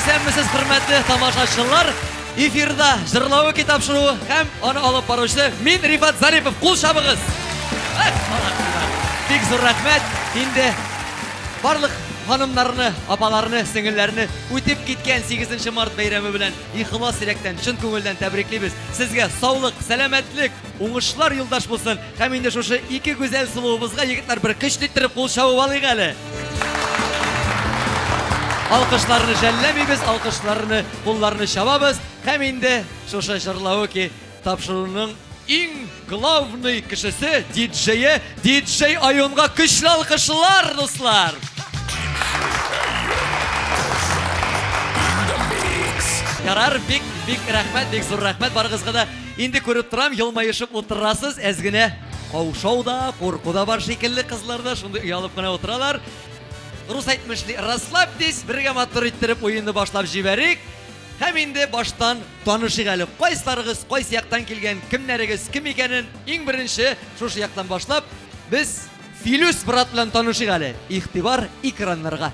Исәнмесез, хөрмәтле тамашачылар! Эфирда Җырлавы тапшыруы һәм аны алып баручы мин Рифат Зарипов. Кул чабыгыз! Эх, молодцы! Бик зур рәхмәт. Инде барлык ханымнарны, апаларны, сеңелләрне үтеп киткән 8 март бәйрәме белән ихлас йөрәктән, чын күңелдән тәбриклибез. Сезгә саулык, сәламәтлек, уңышлар юлдаш булсын. Һәм инде шушы ике гүзәл сылуыбызга, егетләр, бер көчле иттереп кул чабып алыйк әле. Алкышларны жәлләмибез, алкышларны, кулларны чабабыз. Һәм инде шушы җырлавыки тапшыруның иң главный кешесе, диджее, диджей Айонга көчле алкышлар, дуслар! Ярар, бик, бик рәхмәт, бик зур рәхмәт барыгызга да. Инде күреп торам, елмаешып утырасыз, әз генә каушау да, курку да бар шикелле кызларда, шундый оялып кына утыралар. Рус әйтмешли, расслабьтесь, бергә матур иттереп уенны башлап җибәрик. Һәм инде баштан танышыйк әле. Кайсыларыгыз кайсы яктан килгән, кемнәрегез кем икәнен иң беренче шушы яктан башлап без Филүс брат белән танышыйк әле. Игътибар экраннарга.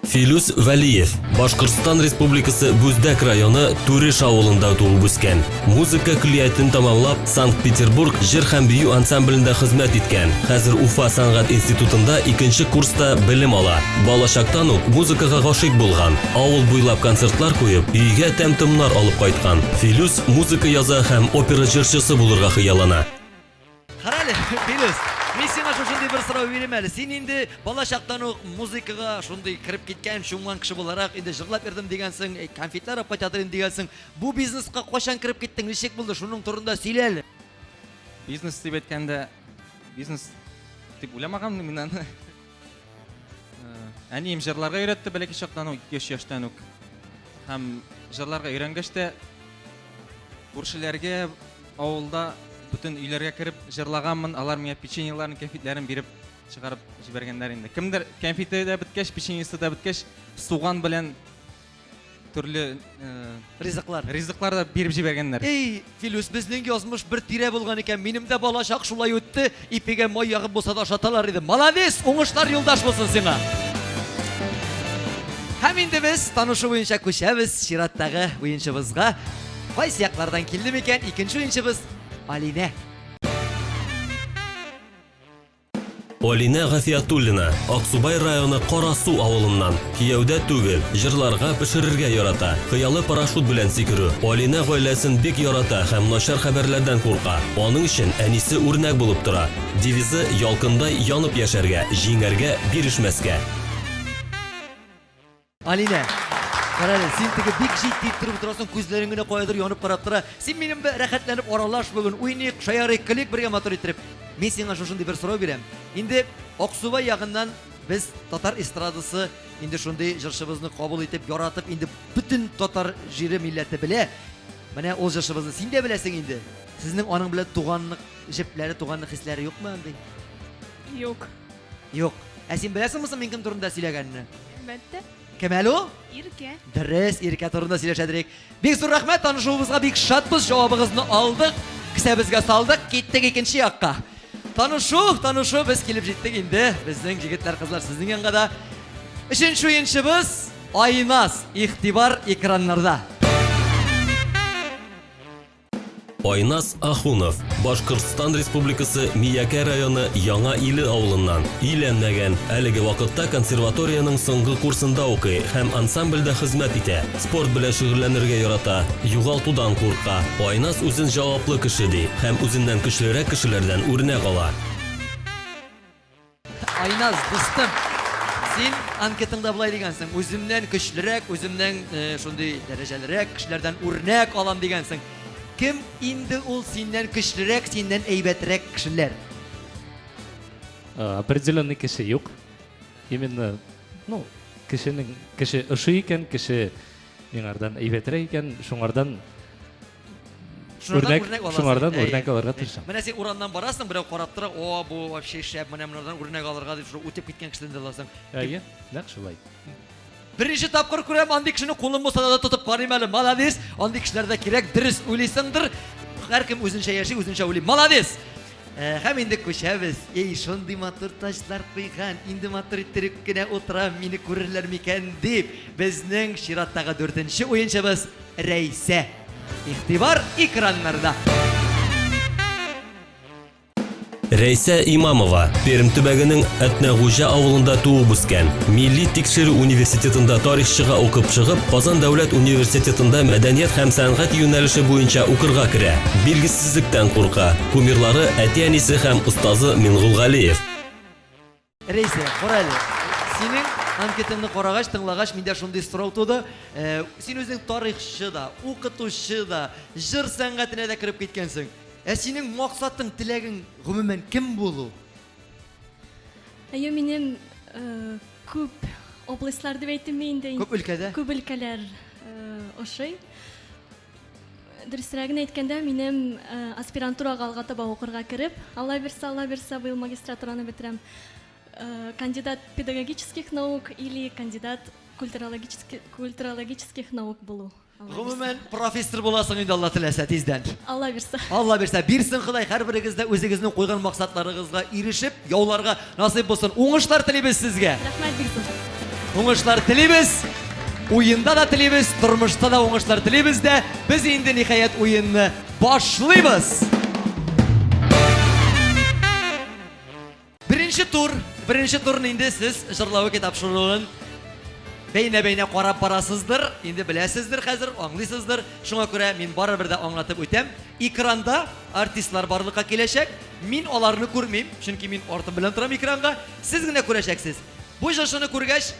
Филүс Вәлиев, Башкортстан Республикасы Бүздәк районы Түреш авылында туып үскән. Музыка көллиятен тәмамлап, Санкт-Петербург җыр һәм бию ансамблендә хезмәт иткән. Хәзер Уфа сәнгать институтында икенче курста белем ала. Балачактан ук музыкага гашыйк булган. Авыл буйлап концертлар куеп, өйгә тәм-томнар алып кайткан. Филүс музыка яза һәм опера җырчысы булырга хыяллана. Карале, Филүс, мин сиңа шушындый бер сорау бирим әле. Син инде бала чактан ук музыкага шундый кереп киткән, чумган кеше буларак, инде җырлап йөрдем дигәнсең, конфетлар алып кайта торыйм дигәнсең. Бу бизнеска кайчан кереп киттең, ничек булды, шуның турында сөйлә әле. Бизнес дип әйткәндә, бизнес дип уйламаганмын мин аны. Әнием җырларга өйрәтте бәләкәй чактан ук, 2-3 яшьтән үк. Һәм җырларга өйрәнгәч тә күршеләргә, авылда бөтен өйләргә кереп җырлаганмын. Алар миңа печеньеларын, кәнфитләрен биреп чыгарып җибәргәннәр инде. Кемдер кәнфите дә беткәч, печеньесы да беткәч, суган белән төрле э, ризыклар ризыклар да биреп җибәргәннәр. Эй, Филүс, безнең язмыш бер тирә булган икән. Минем дә балачак шулай үтте. Ипигә май ягып булса да ашаталар иде. Молодец, уңышлар юлдаш булсын сиңа. Һәм инде без танышу буенча күчәбез чираттагы уенчыбызга. Кайсы яклардан килде микән икенче уенчыбыз Алинә. Алинә Гафиятуллина, Аксубай районы Карасу авылыннан. Кияүдә түгел, җырларга, пешерергә ярата. Хыялы парашют белән сикерү. Алинә гаиләсен бик ярата һәм начар хәбәрләрдән курка. Аның өчен әнисе үрнәк булып тора. Девизы, ялкындай янып яшәргә, җиңәргә, бирешмәскә. Алинә, кара әле, син теге бик җитди иттереп утырасың, күзләрең генә каядыр янып карап тора. Син минем белән рәхәтләнеп аралаш бүген, уйныйк, шаярыйк, көлик бергә матур иттереп. Мин сиңа шушындый бер сорау бирәм. Инде Аксубай ягыннан без татар эстрадасы инде шундый җырчыбызны кабул итеп, яратып, инде бөтен татар җире милләте белә. Менә ул җырчыбызны син дә беләсең инде. Сезнең аның белән туганлык җепләре, туганлык хисләре юкмы андый? Юк. Юк. Ә син беләсеңме соң мин кем турында сөйләгәнне? Әлбәттә. Кем әле ул? Иркә. Дөрес, Иркә турында сөйләшәдерик. Бик зур рәхмәт, танышуыбызга бик шатбыз, җавабыгызны алдык, кесәбезгә салдык, киттек икенче якка. Танышу, танышу, без килеп җиттек инде. Безнең егетләр, кызлар сезнең янга да. Өченче уенчыбыз Айназ. Игътибар экраннарда. Айназ Ахунов, Башкортстан Республикасы Миякә районы Яңа Иле авылыннан. Өйләнмәгән. Әлеге вакытта консерваториянең соңгы курсында укый һәм ансамбльдә хезмәт итә. Спорт белән шөгыльләнергә ярата, югалтудан курка. Айназ үзен җаваплы кеше ди һәм үзеннән көчлерәк кешеләрдән үрнәк ала. Айназ, дустым, син анкетыңда болай дигәнсең, үземнән көчлерәк, үземнән э, шундый дәрәҗәлерәк кешеләрдән үрнәк алам дигәнсең. Кем инде ул синнән көчлерәк, синнән әйбәтрәк кешеләр? Э, определенный кеше юк. Именно, ну, кешенең кеше ошый икән, кеше миңардан әйбәтрәк икән, шуңардан Шунардан үрнәк аласың. Шуңардан үрнәк алырга тырышам. Менә син урамнан барасың, берәү карап тора, о, бу вообще шәп, менә монардан үрнәк алырга дип шул үтеп киткән кешедән дә аласың. Әйе, нәкъ шулай. Беренче тапкыр күрәм, андый кешене кулым булса да тотып карыйм әле. Молодец, андый кешеләр дә кирәк, дөрес уйлыйсыңдыр. Һәркем үзенчә яши, үзенчә уйлый. Молодец! Э, һәм инде күчәбез. Эй, шундый матур таҗлар куйган, инде матур иттереп кенә утырам, мине күрерләр микән дип, безнең чираттагы дүртенче уенчыбыз Рәйсә. Игътибар экраннарда. Рәйсә Имамова Пермь төбәгенең Әтнәгуҗа авылында туып үскән. Милли тикшерү университетында тарихчыга укып чыгып, Казан дәүләт университетында мәдәният һәм сәнгать юнәлеше буенча укырга керә. Билгесезлектән курка. Кумирлары әти-әнисе һәм остазы Мингул Галиев. Рәйсә, кара әле. Синең анкетаңны карагач, тыңлагач, миндә шундый сорау туды. Э, син үзең тарихчы да, укытучы да, җыр сәнгатенә дә кереп киткәнсең. Ә синең максатың, теләгең гомумән кем булу? Әйе, минем э, күп областьлар дип әйтимме инде. Күп өлкәдә? Күп өлкәләр э, ошый. Дөресрәген әйткәндә, минем аспирантурага алга таба укырга кереп, Алла бирсә, Алла бирсә, быел магистратураны бетерәм. Кандидат педагогических наук или кандидат культурологических, культурологических наук булу. Гомумән, профессор буласың инде Алла теләсә тиздән. Алла бирсә. Алла бирсә, бирсен Ходай, һәрберегез дә үзегезнең куйган максатларыгызга ирешеп, яуларга Насыйп булсын. Уңышлар телибез сезгә. Рәхмәт бик зур. Уңышлар телибез. Уенда да телибез, тормышта да уңышлар телибез дә. Без инде ниһаять уенны башлыйбыз. Беренче тур, беренче турны инде сез җырлавы тапшыруын бәйнә-бәйнә карап барасыздыр, инде беләсездер хәзер, аңлыйсыздыр. Шуңа күрә мин барыбер дә аңлатып үтәм. Экранда артистлар барлыкка киләчәк. Мин аларны күрмим, чөнки мин артым белән торам экранга. Сез генә күрәчәксез. Бу җырчыны күргәч,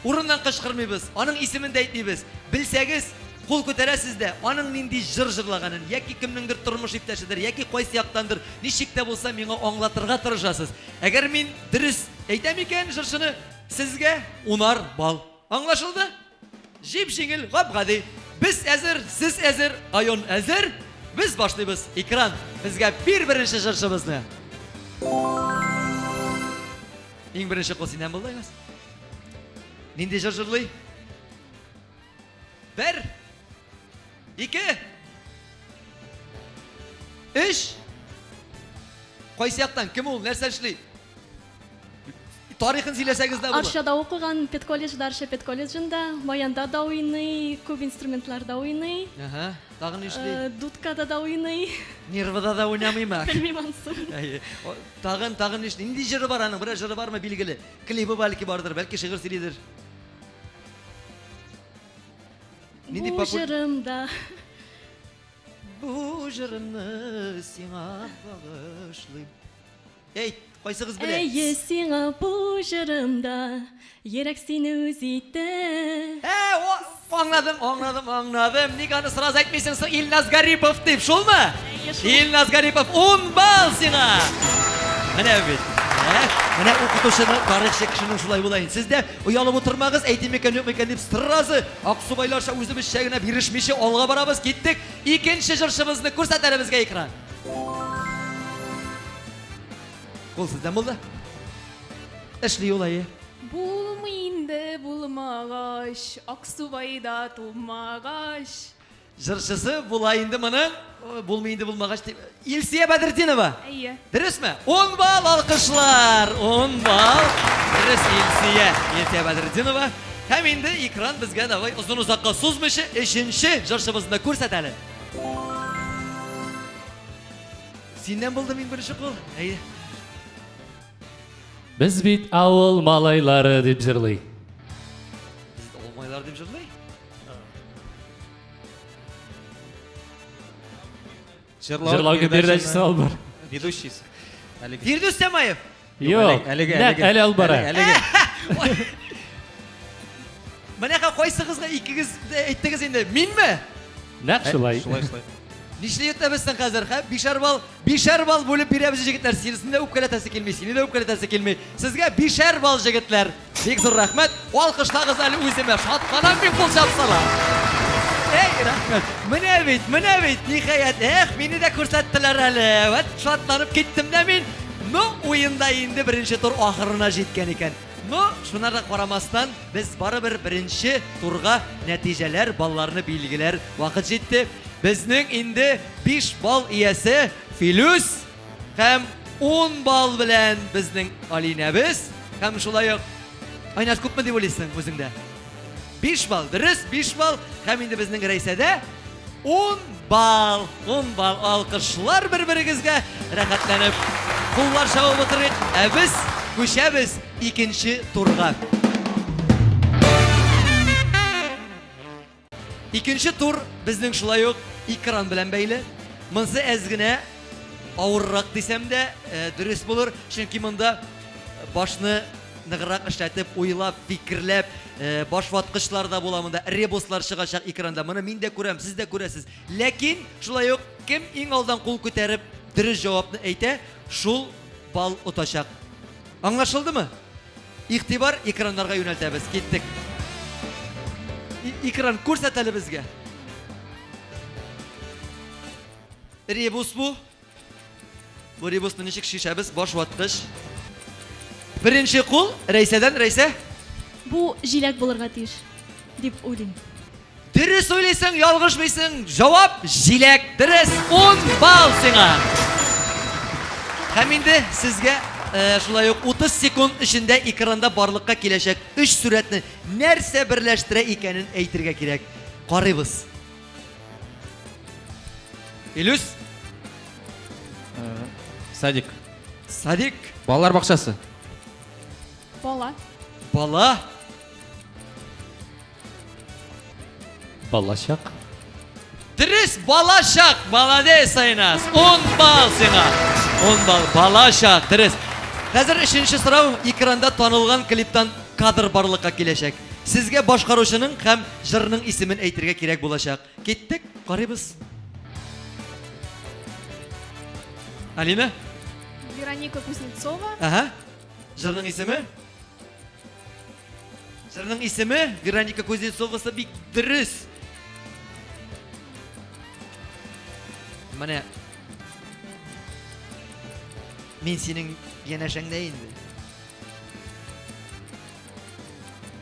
урыннан кычкырмыйбыз, аның исемен дә әйтмибез. Белсәгез, кул күтәрәсез дә, аның нинди җыр җырлаганын, яки кемнеңдер тормыш иптәшедер, яки кайсы яктандыр, ничек тә булса миңа аңлатырга тырышасыз. Әгәр мин дөрес әйтәм икән җырчыны, сезгә унар балл. Аңлашылды? Җип-җиңел, гап-гади. Без әзер, сез әзер, район әзер. Без башлыйбыз. Экран, безгә бир беренче җырчыбызны. Иң беренче кул синнән булды, Айназ. Нинди җыр җырлый? Бер, ике, өч. Кайсы яктан? Кем ул? Нәрсә эшли? Тарихын сөйләсәгез дә була. Арчада укыган, педколледжда, Арча педколледжында, баянда да уйный, күп инструментларда уйный. Ага, тагын нишли? Э, дудкада да уйный. Нервыда да уйнамыймы? Белмим анысын. Әйе. Тагын, тагын нишли? Нинди җыры бар аның? Берәр җыры бармы билгеле? Клибы бәлки бардыр, бәлки шигырь сөйлидер. Нинди Бу җырым да. Бу җырымны сиңа багышлыйм. Әйт, кайсыгыз белә? Әйе, сиңа бу җырымда йөрәк сине үз итте. Ә, о, аңладым, аңладым, аңладым. Ник аны сразу әйтмисең соң Илназ Гарипов дип, шулмы? Әйе, шул. Илназ Гарипов, 10 балл сиңа! Менә бит. Ә, менә укытучының, тарихчы кешенең шулай була инде. Сез дә оялып утырмагыз, әйтим микән, юк микән дип сразу Аксубайларча үзебезчә генә бирешмичә алга барабыз. Киттек. Икенче җырчыбызны күрсәт әле безгә экран. Кул сездән булды. Эшли ул әйе. Булмый инде булмагач, Аксубайда тумагач. Җырчысы була инде моның. Булмый инде булмагач дип. Илсия Бәдретдинова. Әйе. Дөресме? 10 балл алкышлар. 10 балл. Дөрес Илсия. Илсия Бәдретдинова. Һәм инде экран безгә давай озын озакка сузмыйча өченче җырчыбызны күрсәт әле. Синнән булды мин беренче кул. Әйе. Без бит авыл малайлары дип җырлый. Без авыл малайлары дип җырлый. Җырлау передачасы алып бар. Ведущийсы. Әлеге. Фирдүс Тямаев. Юк. Әлеге, Нәкъ әле алып бара. Әлеге. Менә кайсыгызны икегез дә әйттегез инде? Минме? Нәкъ шулай. Шулай, шулай. Нишли йөртәбез соң хәзер, хә? Бишәр балл, бишәр балл бүлеп бирәбез җегетләр. Синесен дә үпкәләтәсе килми, сине дә үпкәләтәсе килми. Сезгә бишәр балл, җегетләр. Бик зур рәхмәт. Алкышлагыз әле үземә. Шатланам мин кул чапсалар. Эй, рәхмәт. Менә бит, менә бит, ниһаять. Эх, мине дә күрсәттеләр әле. Вәт шатланып киттем дә мин. Ну, уенда инде беренче тур ахырына җиткән икән. Но, шуна да карамастан, без барыбер беренче турга нәтиҗәләр, балларны билгеләр вакыт җитте. Безнең инде 5 балл иясе Филүс. Һәм 10 балл белән безнең Алинәбез. Һәм шулай ук Айназ күпме дип уйлыйсың үзеңдә? 5 балл, дөрес, 5 балл. Һәм инде безнең Рәйсәдә 10 балл. 10 балл. Алкышлар бер-берегезгә рәхәтләнеп куллар чабып утырыйк. Ә без күчәбез икенче турга. Икенче тур безнең шулай ук экран белән бәйле. Монсы әз генә авыррак дисәм дә, э, дөрес булыр, чөнки монда башны ныграк эшләтеп, уйлап, фикерләп, э, баш ваткычлар да була монда, ребуслар чыгачак экранда. Моны мин дә күрәм, сез дә күрәсез. Ләкин шулай ук кем иң алдан кул күтәреп дөрес җавапны әйтә, шул балл отачак. Аңлашылдымы? Игътибар экраннарга юнәлтәбез. Киттек. Экран күрсәт әле безгә. Ребус бу. Бу ребусны ничек чишәбез? Баш ваткыч. Беренче кул Рәйсәдән, Рәйсә. Бу җиләк булырга тиеш, дип уйлыйм. Дөрес уйлыйсың, ялгышмыйсың. Җавап җиләк. Дөрес, 10 балл сиңа. Һәм инде сезгә э, шулай ук 30 секунд эчендә экранда барлыкка киләчәк өч сурәтне нәрсә берләштерә икәнен әйтергә кирәк. Карыйбыз. Илүс? Э, садик. Садик. Балалар бакчасы. Бала. Бала. Балачак. Дөрес, балачак. Молодец, Айназ. 10 балл сиңа. 10 балл. Балачак, дөрес. Хәзер өченче сорау экранда танылган клиптан кадр барлыкка киләчәк. Сезгә башкаручының һәм җырның исемен әйтергә кирәк булачак. Киттек, карыйбыз. Алина? Вероника Кузнецова. Ага. Җырның исеме? Җырның исеме Вероника Кузнецовасы бик дөрес. Менә мин синең янәшәңдә инде.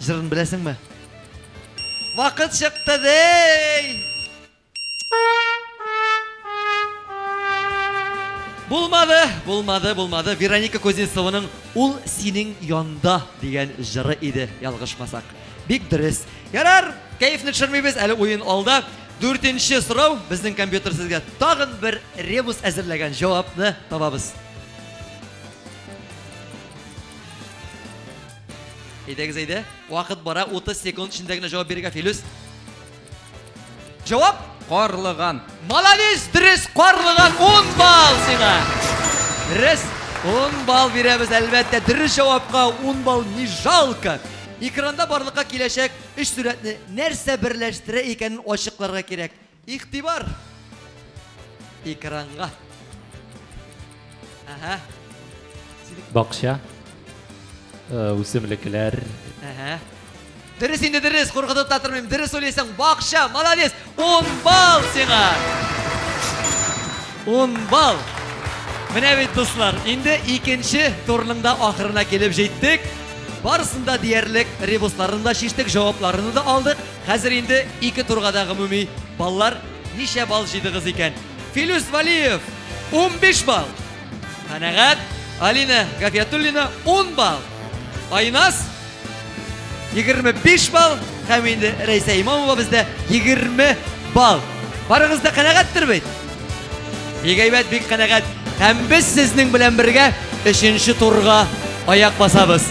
Җырын беләсеңме? Вакыт чыкты дей! Булмады, булмады, булмады. Вероника Кузнецованың Ул синең янда дигән җыры иде, ялгышмасак. Бик дөрес. Ярар, кәефне төшермибез, әле уен алда. Дүртенче сорау, безнең компьютер сезгә тагын бер ребус әзерләгән җавапны табабыз. Әйдәгез, әйдә. Вакыт бара, 30 секунд эчендә генә җавап бирергә, Филүс. Җавап? Карлыган. Молодец, дөрес, карлыган 10 балл сиңа. Дөрес, 10 балл бирәбез, әлбәттә, дөрес җавапка 10 балл не жалко. Экранда барлыкка киләчәк өч сурәтне нәрсә берләштерә икәнен ачыкларга кирәк. Игътибар! Экранга. Әһә. Бакча, э, үсемлекләр. Әһә. Дөрес инде дөрес, куркытып та тормыйм. Дөрес уйлыйсың, бакча, молодец. 10 балл сиңа. 10 балл. Менә бит, дуслар, инде икенче турның да ахырына килеп җиттек. Барысын да диярлек ребусларын да чиштек, җавапларны да алдык. Хәзер инде ике турга да гомуми баллар ничә балл җыйдыгыз икән? Филүс Валиев 15 балл. Канәгать. Алина Гафиятуллина 10 балл. Айназ 25 балл һәм инде Рәйсә Имамова бездә 20 балл. Барыгыз да канәгатьтер бит? Бик әйбәт, бик канәгать. Һәм без сезнең белән бергә өченче турга аяк басабыз.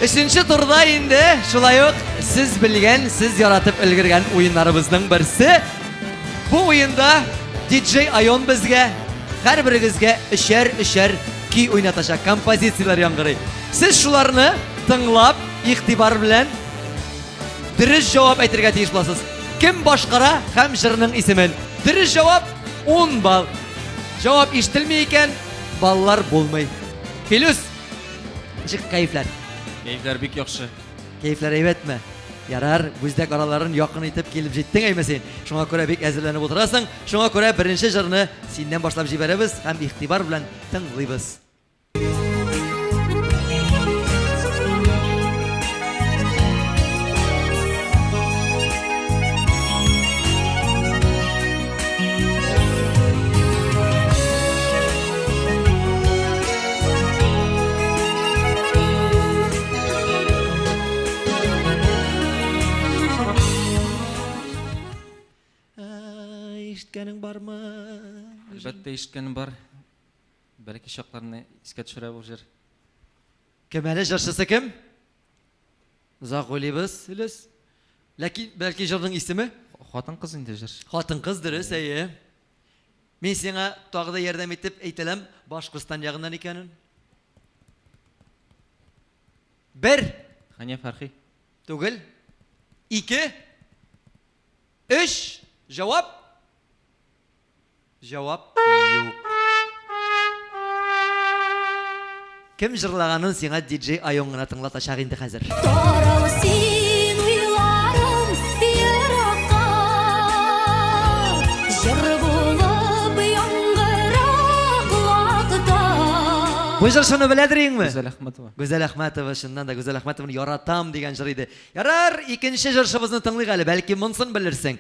Өченче турда инде шулай ук сез белгән, сез яратып өлгергән уеннарыбызның берсе. Бу уенда DJ Айон безгә һәрберегезгә өчәр-өчәр көй уйнатачак, композицияләр яңгырый. Сез шуларны тыңлап, игътибар белән дөрес җавап әйтергә тиеш буласыз. Кем башкара һәм җырның исемен? Дөрес җавап 10 балл. Җавап ишетелми икән, баллар булмый. Филүс, Ничек кәефләр? Кәефләр бик яхшы. Кәефләр әйбәтме? Ярар, бүздәк араларын якын итеп килеп җиттең әйме син. Шуңа күрә бик әзерләнеп утырасың. Шуңа күрә беренче җырны синнән башлап җибәрәбез һәм игътибар белән тыңлыйбыз. ишеткәнең бармы? Әлбәттә, ишеткәнем бар. Бәләкәй чакларны искә төшерә бу җыр. Кем әле җырчысы кем? Озак уйлыйбыз, Илүс. Ләкин бәлки җырның исеме? Хатын-кыз инде җыр. Хатын-кыз дөрес, әйе. Мин сиңа тагы да ярдәм итеп әйтәләм, Башкортстан ягыннан икәнен. Бер. Хәния Фәрхи. Түгел. Ике. Өч. Җавап. Җавап юк. Кем җырлаганын сиңа диджей Айон гына тыңлатачак инде хәзер. Тарал син, уйларым, еракка, Җыр булып яңгыра колакта. Бу җырчыны беләдер инме? Гүзәл Әхмәтова. Гүзәл Әхмәтова, чыннан да Гүзәл Әхмәтованы яратам дигән җыр иде. Ярар, икенче җырчыбызны тыңлыйк әле, бәлки монсын белерсең.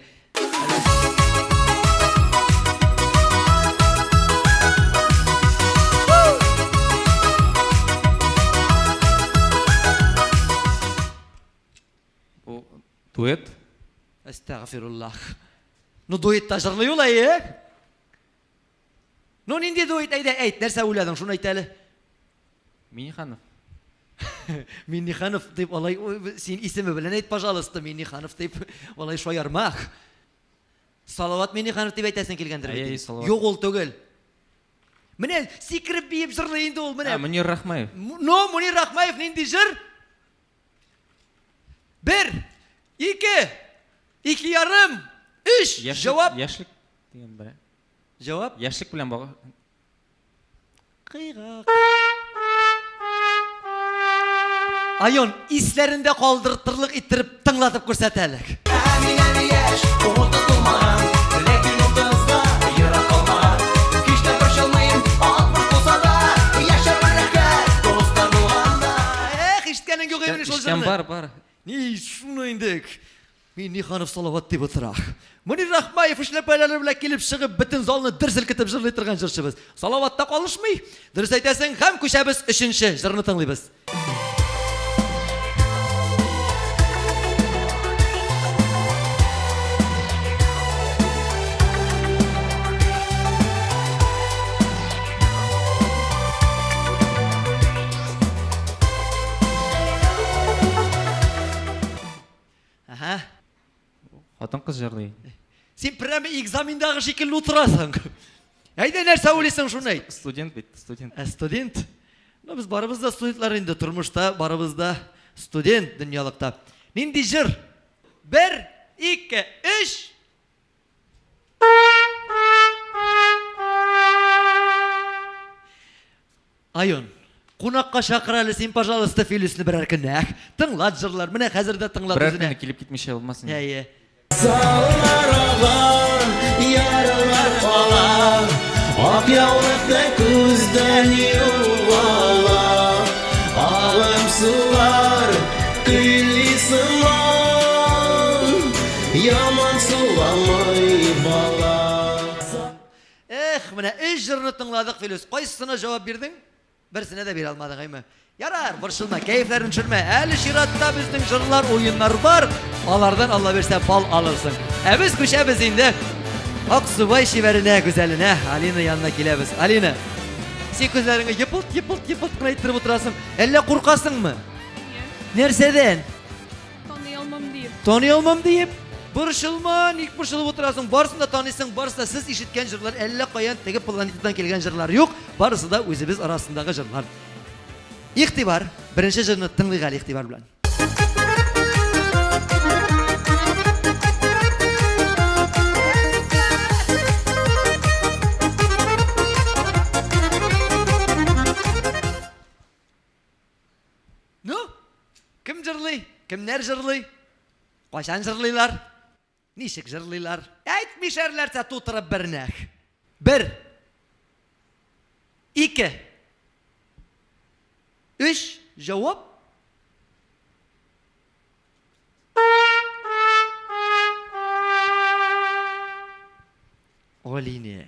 Бу дуэт. Әстәгъфируллах. Ну дуэтта җырлый ул, әйе? Ну нинди дуэт, әйдә әйт, нәрсә уйладың, шуны әйт әле. Миниханов. Минниханов дип алай син исеме белән әйт, пожалуйста, Минниханов дип алай шаярма. Салават Минниханов дип әйтәсең килгәндер бит. Әйе, Салават. Юк, ул түгел. Менә сикереп биеп җырлый инде ул менә. Ә, Мөнир Рахмаев. Ну, Мөнир Рахмаев нинди җыр? Бер, ике, ике ярым, өч. Җавап. Яшьлек дигән бер. Җавап. Яшьлек белән баглы. Кыйгак. Айон, исләрендә калдыртырлык иттереп тыңлатып күрсәт әле. Мин әле яшь, утыз тулмаган, ләкин утызга ерак калмаган. Һич тә борчылмыйм, 60 тулса да, яшәрмен рәхәт, дуслар булганда. Эх, ишеткәнең юк инде шул Ишеткән җырны. бар, бар. Ни, шуны инде. Минниханов Салават дип утыра. Мөнир Рахмаев эшләпәләре белән килеп чыгып, бөтен залны дер селкетеп җырлый торган җырчыбыз. Салават та калышмый. Дөрес әйтәсең, һәм күчәбез өченче җырны тыңлыйбыз. Әһә. Хатын-кыз җырлый. Син прямо экзамендагы шикелле утырасың. Әйдә, нәрсә уйлыйсың шуны әйт. Студент бит, студент. Ә студент? Ну, без барыбыз да студентлар инде, тормышта барыбыз да студент дөньялыкта. Нинди җыр? Бер, ике, өч. Айон, кунакка чакыр әле син, пожалуйста, Филүсне берәр көнне. Әх, тыңлат җырлар. Менә хәзер дә тыңлат Берәр үзенә. көнне килеп китмичә булмас инде. Әйе. Саллар ага, ярлар кала, ак яулыкны күздән югала. Агым сулар көйли сыман, яман суламый бала. Эх, менә өч җырны тыңладык, Филүс. Кайсысына җавап бирдең? Берсенә дә бирә алмадың, әйме? Ярар, борчылма, кәефләрен төшермә. Әле чиратта безнең җырлар, уеннар бар. Алардан Алла бирсә бал алырсың. Ә без күчәбез инде Аксубай чибәренә, гүзәленә, Алина янына киләбез. Алина, син күзләреңне йыпылт, йыпылт, йыпылт кына иттереп утырасың. Әллә куркасыңмы? Нәрсәдән? Таный алмам диеп. Таный алмам диеп. Борчылма, ник борчылып утырасың? Барысын да таныйсың, барысы да сез ишеткән җырлар, әллә каян теге планетадан килгән җырлар юк, барысы да үзебез арасындагы җырлар. Игътибар, беренче җырны тыңлыйк әле игътибар белән. Ну, кем җырлый? Кемнәр җырлый? Кайчан җырлыйлар? Ничек җырлыйлар? Әйт, мишәрләрчә тутырып бернәх. Бер. Ике. Өч. Җавап. Алинә.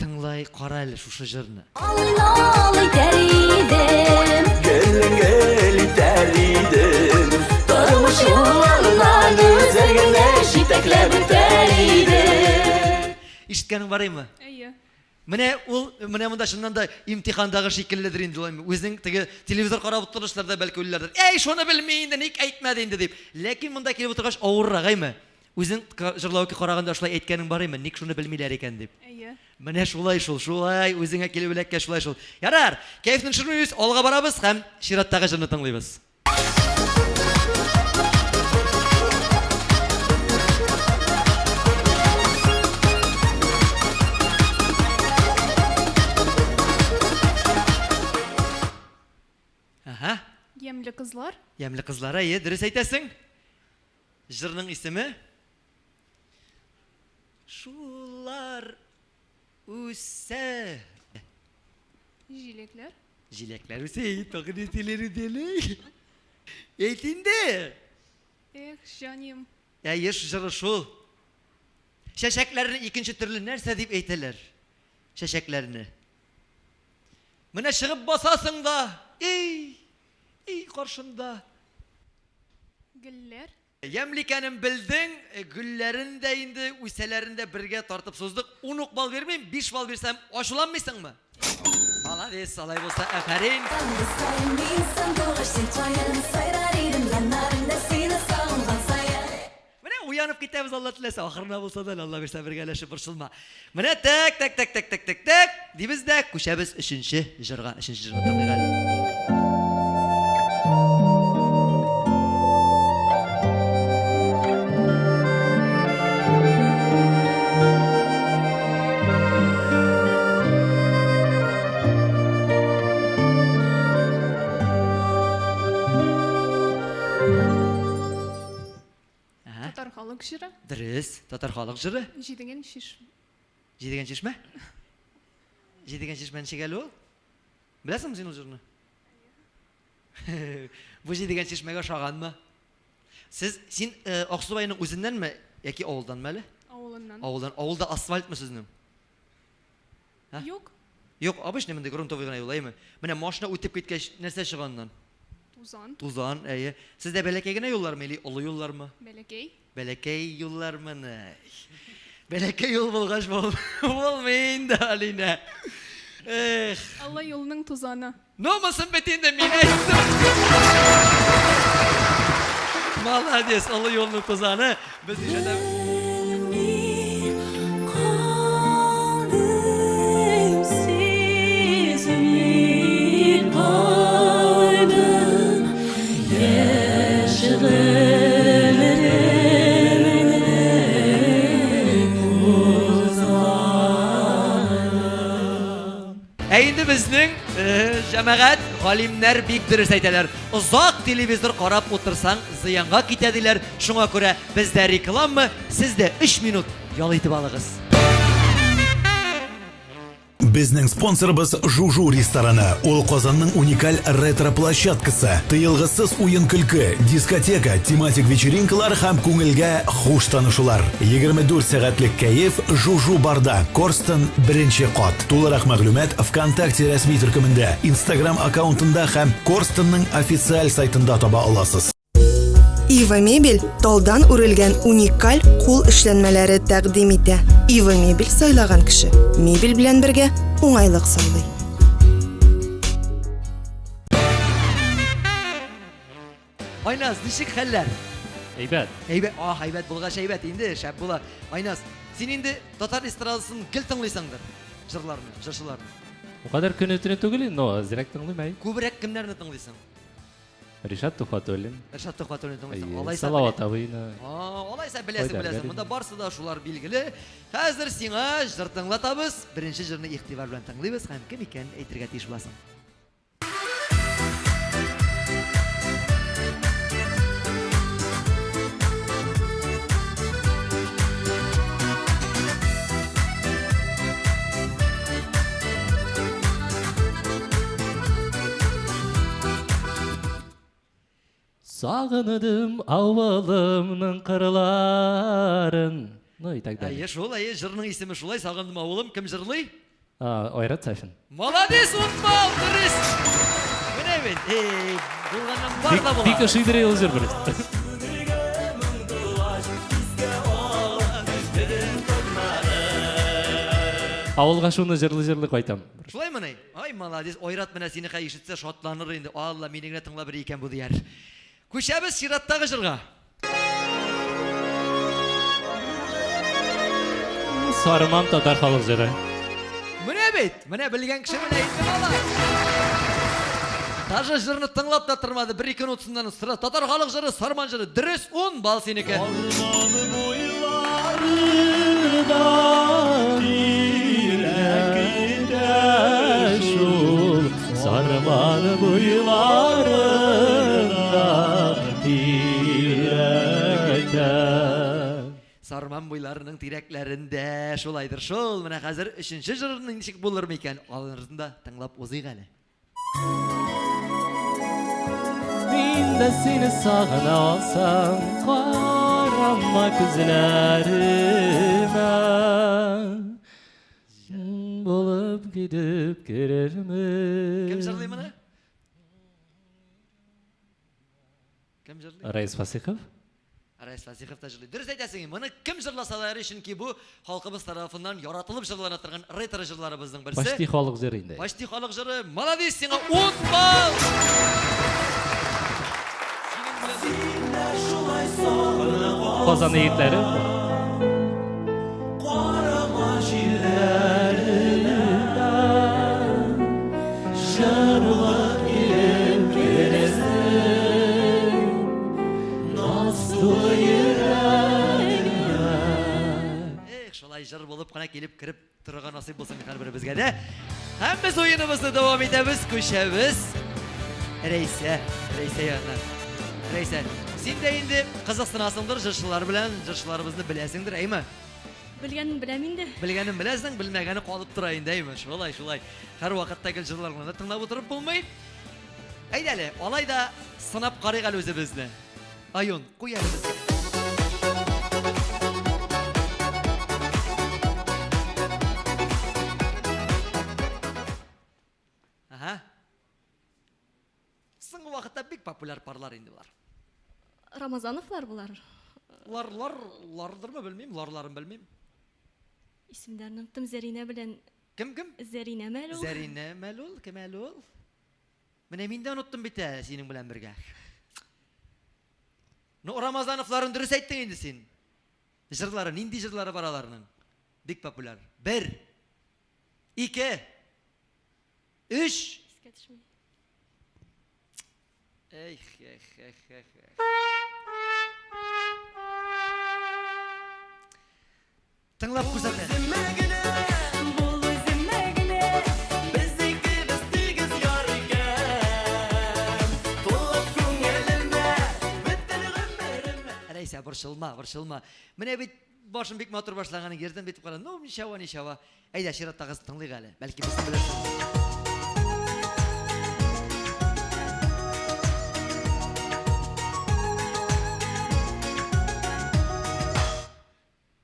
Тыңлай, кара әле шушы җырны. Ал итәр идем. Гел-гел итәр идем. Тормыш юлыннан үзеңне җитәкләп үтәр идем. Ишеткәнең барыймы? Әйе. Менә ул, менә монда чыннан да имтихандагы шикелледер инде ул. Үзең теге телевизор карап утырышларда бәлки уйлардыр. Әй, шуны белми инде, ник әйтмәде инде дип. Ләкин монда килеп утыргач авыррак, әйме? Үзең җырлауки караганда шулай әйткәнең бар име? Ник шуны белмиләр икән дип. Әйе. Менә шулай шул, шулай үзеңә килеп эләккәч шулай шул. Ярар, кәефне төшермибез, алга барабыз һәм чираттагы җырны тыңлыйбыз. Ага. Ямьле кызлар. Ямьле кызлар, әйе, дөрес әйтәсең. Җырның исеме? Шулар үсә. Җиләкләр. Җиләкләр үсә, тагын әйтәләр үтәле. Әйт инде. Эх, җаним. Әйе, җыры шул. Чәчәкләрне икенче төрле нәрсә дип әйтәләр? Чәчәкләрне. Менә чыгып басасың да, эй, эй каршында. Гөлләр. Ямьле икәнен белдең, гөлләрен дә инде, үсәләрен дә бергә тартып суздык. Ун ук балл бирмим, биш балл бирсәм, ачуланмыйсыңмы? Молодец, алай булса, афәрин. Менә уянып китәбез, Алла теләсә, ахырына булса да, Алла бирсә, бергәләшеп борчылма. Менә тәк, тәк, тәк, тәк, тәк, тәк, тәк, дибез дә күчәбез өченче җырга. Өченче җырны тыңлыйк әле. Татар халык җыры. Дөрес, татар халык җыры. Җидегән чиш. Җидегән чишмә? Җидегән чишмә ничек әле ул? Беләсеңме син ул җырны? Бу җидегән чишмәгә ошаганмы? Сез син э, Аксубайның үзеннәнме яки авылданмы әле? Авылыннан. Авылдан. Авылда асфальтмы сезнең? Ә? Юк. Юк, обычный мондый грунтовый гына юл, әйеме? Менә машина үтеп киткәч, нәрсә чыга аннан? Тузан. Тузан, әйе. Сездә бәләкәй генә юллармы или олы юллармы? Бәләкәй. Бәләкәй юллармыни? Бәләкәй юл булгач бул булмый инде, Алинә. Эх. Алла юлының тузаны. Ну, монысын бит инде мин әйттем. Молодец, олы юлның тузаны. Без ишетәбез. Ә инде безнең э, җәмәгать, галимнәр бик дөрес әйтәләр. Озак телевизор карап утырсаң, зыянга китә диләр. Шуңа күрә бездә реклама, сез дә 3 минут ял итеп алыгыз. Безнең спонсорыбыз Жужу рестораны. Ул Казанның уникаль ретро-площадкасы. Тыелгысыз уен-көлке, дискотека, тематик вечеринкалар һәм күңелгә хуш танышулар. 24 сәгатьлек кәеф Жужу барда. Корстон беренче кат. Тулырак мәгълүмат ВКонтакте рәсми төркемендә, Инстаграм аккаунтында һәм Корстонның официаль сайтында таба аласыз. Ива Мебель талдан үрелгән уникаль кул эшләнмәләре тәкъдим итә. Ива Мебель сайлаган кеше мебель белән бергә уңайлык сайлый. Айназ, ничек хәлләр? Әйбәт. Әйбәт, ах, әйбәт булгач әйбәт инде, шәп була. Айназ, син инде татар эстрадасын гел тыңлыйсыңдыр, җырларны, җырчыларны. Бу кадәр көне-төне түгел инде, но әзрәк тыңлыйм, әй. Күбрәк кемнәрне тыңлыйсың? Ришат Тухватуллин. Ришат Тухватуллин тыңлыйсың. Әйе, Алайса Салават абыйны. А, алайса беләсең, Айдар беләсең. Галин. Монда барсы да шулар билгеле. Хәзер сиңа җыр тыңлатабыз. Беренче җырны игътибар белән тыңлыйбыз һәм кем икәнен әйтергә тиеш буласың. Сагыныдым авылымның кырларын. Ну и так далее. Әйе, шул, әйе, җырның исеме шулай, Сагындым авылым. Кем җырлый? А, Айрат Сафин. Молодец, унбал, дөрес. Менә бит, эй, булганнан бар да була. Бик ошыйдыр ул җыр просто. Авылга шуны җырлый-җырлый кайтам. Шулаймыни? Ай, молодец. Айрат менә сине хәй ишетсә шатланыр инде. Алла, мине генә тыңлап йөри икән бу дияр. Күчәбез чираттагы җырга. Сарыман татар халык җыры. Менә бит, менә белгән кеше менә әйтте бала. Даже җырны тыңлап та тормады, бер-ике нотасыннан сыра. Татар халык җыры, Сарман җыры. Дөрес, 10 балл синеке. Сарман буйларында тирәк итә шул, Сарман буйларында тирәк итә. Сарман буйларының тирәкләрендә шулайдыр шул. Менә хәзер өченче җырны ничек булыр микән? Аларны да тыңлап узыйк әле. Мин дә сине сагына алсам, карама күзләремә. Булып китеп керермен. Кем җырлый моны? Кем җырлый? Раис Фасихов. Раис Фасихов та җырлый. Дөрес әйтәсең, моны кем җырласа да ярый, чөнки бу халкыбыз тарафыннан яратылып җырлана торган ретро җырларыбызның берсе. Почти халык җыры инде. Почти халык җыры. Молодец, сиңа 10 балл! Казан егетләре. Карама җилләренә Җырлап килеп керәсең Наз тулы йөрәгемә. Эх, шулай җыр булып кына килеп кереп торырга насыйп булсын һәрберебезгә дә. Һәм без уеныбызны дәвам итәбез, күчәбез. Рәйсә, Рәйсә янына. Рәйсә, син дә инде кызыксынасыңдыр җырчылар белән, җырчыларыбызны беләсеңдер, әйме? Белгәнен беләм инде. Белгәнен беләсең, белмәгәне калып тора инде, әйме? Шулай, шулай. Һәрвакытта гел җырлар гына тыңлап утырып булмый. Әйдә әле, алай да сынап карыйк әле үзебезне. Аюн, куй әле безгә. Ага. Соңгы вакытта бик популяр парлар инде болар. Рамазановлар болар. Лар, лар, лардырмы белмим, ларларын белмим. Исемнәрен оныттым. Зәринә белән Кем кем? Зәринә мәл ул. Зәринә мәл ул, кем әле ул? Менә мин дә оныттым бит ә синең белән бергә. Ну, Рамазановларын дөрес әйттең инде син. Җырлары, нинди җырлары бар аларның? Бик популяр. Бер, ике, өч. Искә төшми. Эх, эх, эх, эх, эх. Тыңлап күрсәт әле. Үземә генә, бул үземә генә, без икебез тигез яр икән. Тулып күңелемә, бөтен гомеремә. Рәйсә, борчылма, борчылма. Менә бит башын бик матур башлаган, ерден битеп кара. Ну, ничава, ничава. Әйдә, чираттагысын тыңлыйк әле. Бәлки без белерсең.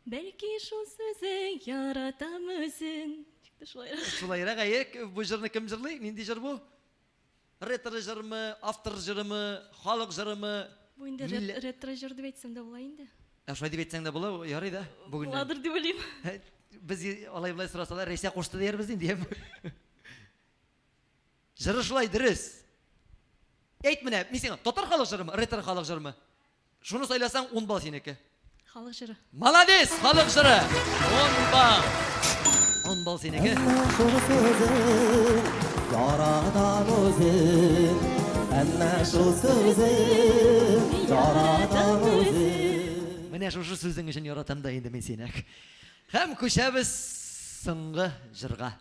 Бәлки шул сүзең яратам үзен. Ничектер шулайрак. Шулайрак, әйе. Бу җырны кем җырлый? Нинди җыр бу? Ретро җырмы, автор җырымы, халык җырымы? Бу инде ретро җыр дип әйтсәм дә була инде. Ә шулай дип әйтсәң дә була, ярый да. Бүгеннән. Буладыр дип уйлыйм. Без алай болай сорасалар, Рәйсә кушты диярбез инде, яме. Җыры шулай дөрес. Әйт менә, мин сиңа татар халык җырымы, ретро халык җырымы? Шуны сайласаң, 10 балл синеке. Халык җыры. Молодец, халык җыры. 10 балл. 10 балл синеке. Яратам үзен, әмма шул сүзен яратам үзен. Менә шушы сүзең өчен яратам да инде мин сине. Һәм күчәбез соңгы җырга.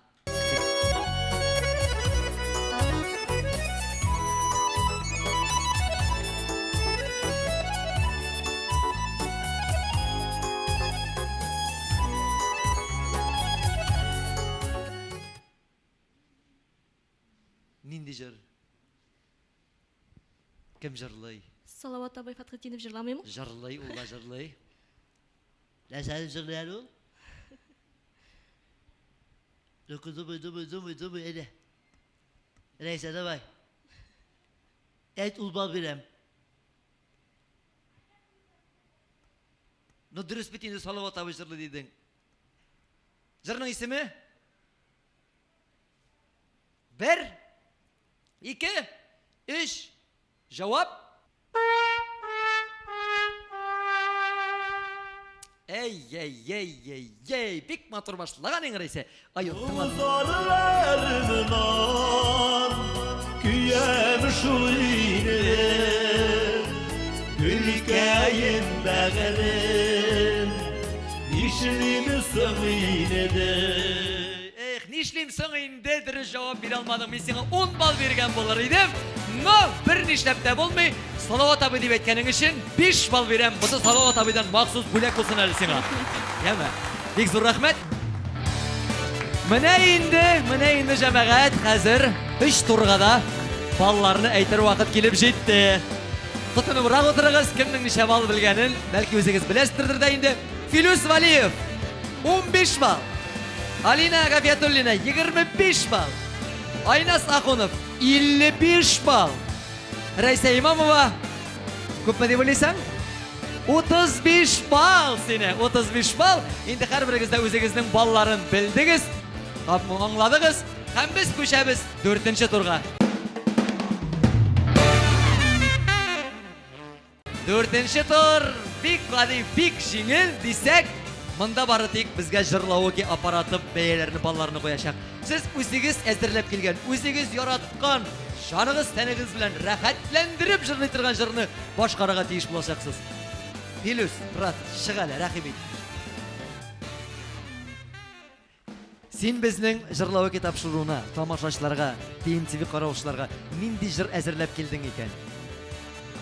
Нинди җыр? Кем җырлый? Салават абый Фәтхетдинов җырламыймы? Җырлый, ул да җырлый. Нәрсә җырлый әле ул? Ну-ка, думай, думай, думай, думай, әйдә. Рәйсә, давай. Әйт, ул бал бирәм. Ну, дөрес бит инде Салават абый җырлый дидең. Җырның исеме? Бер, ике, өч, җавап. Әй-әй-әй-әй-әй, бик матур башлаган иң Рәйсә. Ай, Тузанларыннан көям шул инде, Гөлкәем бәгырем, нишлим соң инде? Эх, нишлим соң инде, дөрес җавап бирә алмадың. Мин сиңа 10 балл биргән булыр идем. Но бер нишләп тә булмый. Салават абый дип әйткәнең өчен 5 балл бирәм. Бусы Салават абыйдан махсус бүләк булсын әле сиңа. Яме. Бик зур рәхмәт. Менә инде, менә инде җәмәгать, хәзер өч турга да балларны әйтер вакыт килеп җитте. Тотыныбрак утырыгыз, кемнең ничә балл белгәнен, бәлки үзегез беләсездер дә инде. Филүс Валиев 15 балл. Алина Гафиятуллина 25 балл. Айнас Ахунов 55 балл. Рәйсә Имамова күпме дип уйлыйсың? 35 балл сине, 35 балл. Инде һәрберегез дә үзегезнең балларын белдегез, аңладыгыз. Һәм без күчәбез дүртенче турга. Дүртенче тур бик гади, бик җиңел дисәк, монда бары тик безгә җырлавыки аппараты бәяләрне, балларны куячак. Сез үзегез әзерләп килгән, үзегез яраткан, җаныгыз, тәнегез белән рәхәтләндереп җырлый торган җырны башкарырга тиеш булачаксыз. Филүс, брат, чык әле, рәхим ит. Син безнең җырлавыки тапшыруына, тамашачыларга, TMTV караучыларга нинди җыр әзерләп килдең икән?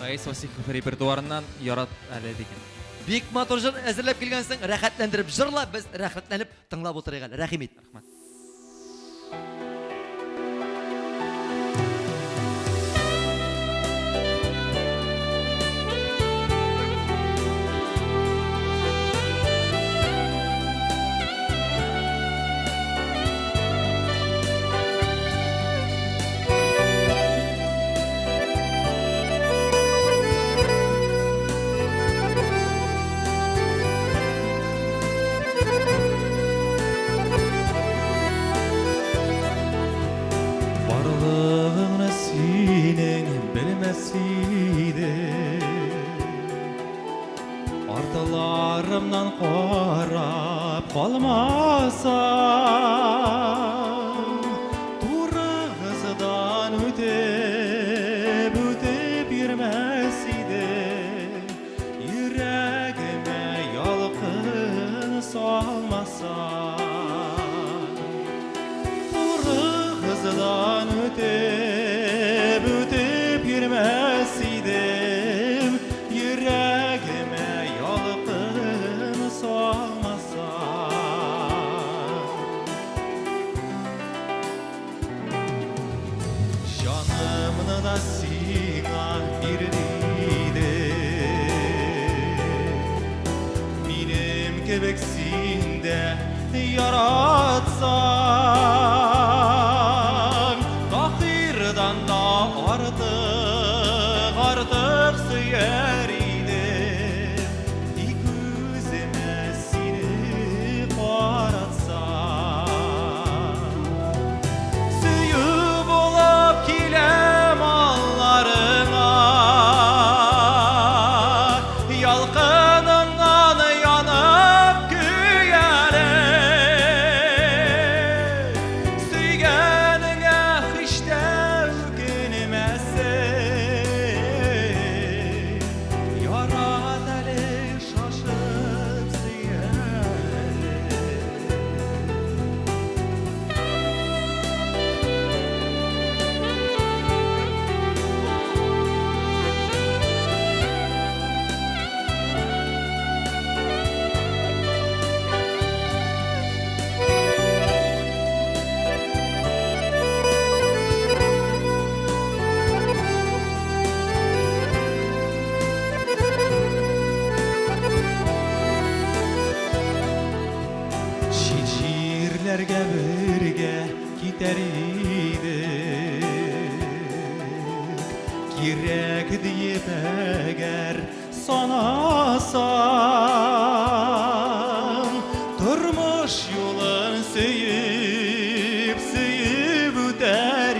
Раис Васихов репертуарыннан Ярат әле дигән. Бик матур җыр әзерләп килгәнсең, рәхәтләндереп җырла, без рәхәтләнеп тыңлап утырыйк әле. Рәхим ит. Рәхмәт. Барлыгыңны синең белмәс идем. Артыларымнан карап калмасам, турыгыздан үтеп, үтеп йөрмәс идем. Йөрәгемә ялкын салмасам, турыгыздан үтеп, үтеп йөрмәс идем. Йөрәгемә ялкын салмасам. Җанымны да сиңа бирер идем. Минем кебек син дә яратсаң, Таһирдан да артык, артык сөяр идем. Тик үземә сине каратсам. Сөю булып киләм алларыңа, Ялкыныңнан янып көяле. Сөйгәнеңә һич тә үкенмәссең. Ярат әле шашып сөяле. Чит җирләргә бергә китәр идек. Кирәк диеп әгәр санасаң, тормыш юлын сөеп, сөеп үтәр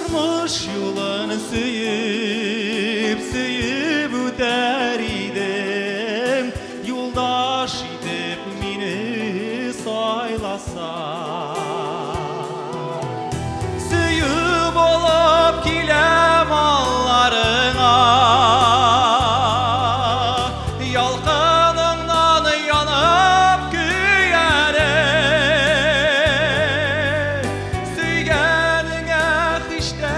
Тормыш юлын сөеп, сөеп үтәр идем, Юлдаш итеп мине сайласа. Сөю булып киләм алларыңа, Ялкыныңнан янып көярем. Сөйгәнеңә һич тә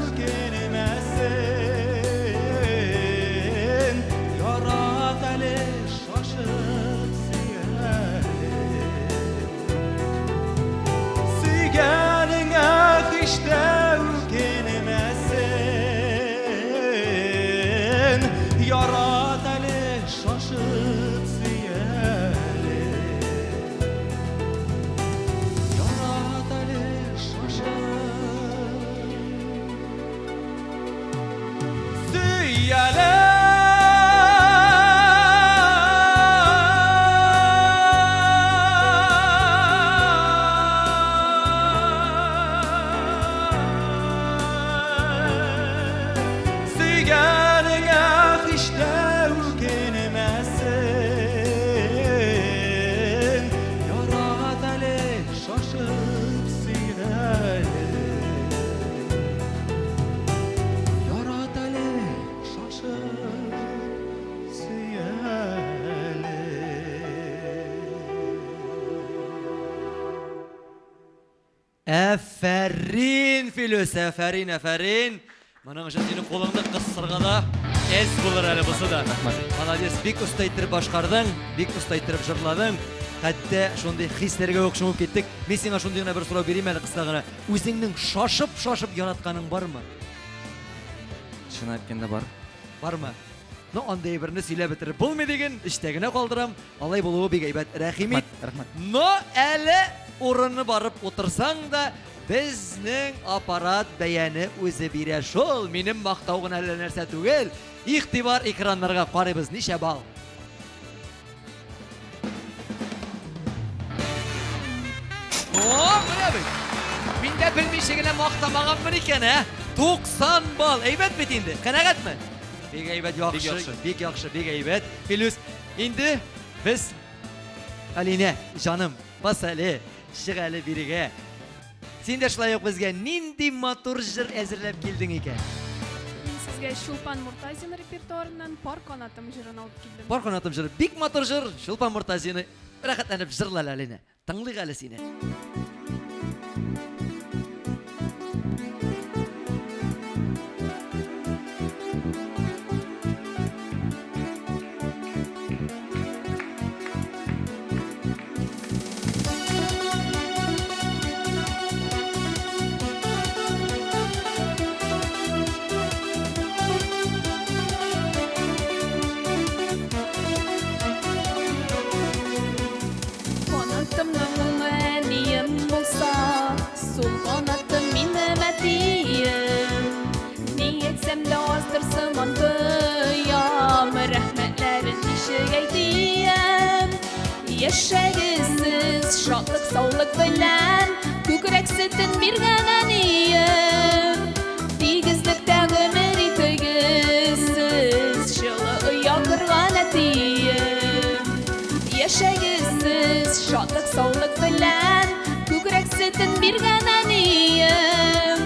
үкенмәсен, Ярат әле шашып сөяле. Сөйгәнеңә һич тә үкенмәсен, Ярат әле шашып сөяле. Ярат әле шашып сөяле. Сөйгәнеңә һич тә үкенмәсен, Ярат әле шашып сөяле. Ярат әле шашып сөяле. Әфәрин, Филүс, әфәрин, әфәрин. Моның өчен синең кулыңны кысырга да әз булыр әле бусы да. Молодец, бик оста иттереп башкардың, бик оста иттереп җырладың. Хәтта шундый хисләргә үк чумып киттек. Мин сиңа шундый гына бер сорау бирим әле кыска гына. Үзеңнең шашып-шашып яратканың бармы? Чын әйткәндә бар. Бармы? Ну, андый берне сөйләп бетереп булмый диген, эчтә генә калдырам. Алай булуы бик әйбәт. Рәхим ит. Рәхмәт. Но әле урыны барып утырсаң да, безнең аппарат бәяне үзе бирә шул. Минем мактау гына әллә нәрсә түгел. Игътибар экраннарга карыйбыз. Ничә балл? О, менә бит. Мин дә белмичә генә мактамаганмын икән, ә? 90 балл. Әйбәт бит инде. Канәгатьме? Бик әйбәт, яхшы, яхшы. бик яхшы, бик әйбәт. Филүс, инде без Алинә, җаным, бас әле, чык әле бирегә. Син дә шулай ук безгә нинди матур җыр әзерләп килдең икән? Мин сезгә Чулпан Муртазина репертуарыннан Пар канатым җырын алып килдем. Пар канатым җыры бик матур җыр. Чулпан Муртазина рәхәтләнеп җырла әле, Алинә. Тыңлыйк әле сине. Канатымның уң әнием булса, сул канатым минем әтием. Ни әйтсәм дә аздыр сыман тоям, рәхмәтләрен ничек әйтием. Яшәгез сез шатлык, саулык белән, күкрәк сөтен биргән әнием. Тигезлектә гомер итегез сез, җылы оя корган әтием. Яшәгез сез шатлык, саулык белән, күкрәк сөтен биргән әнием.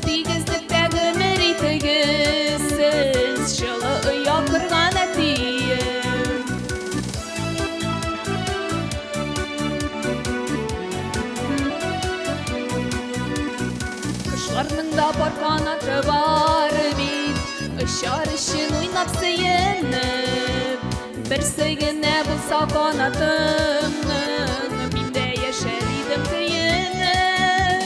Тигезлектә гомер итегез сез, җылы оя корган әтием. Кошларның да пар канаты бар бит, очар өчен уйнап сөенеп. Берсе генә булса канатымның, мин дә яшәр идем көенеп.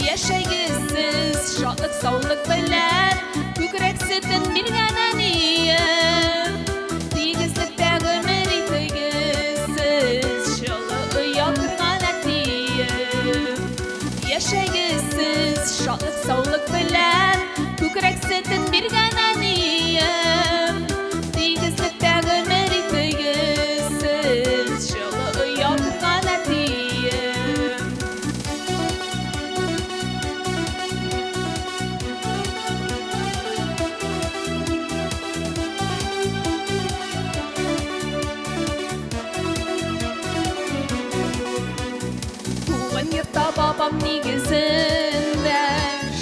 Яшәгез сез шатлык, саулык белән, күкрәк сөтен биргән әнием. Тигезлектә гомер итегез сез, җылы оя корган әтием. Яшәгез сез шатлык, саулык белән, күкрәк сөтен биргән әнием. Тигезлектә гомер итегез сез, җылы оя корган әтием. нигезендә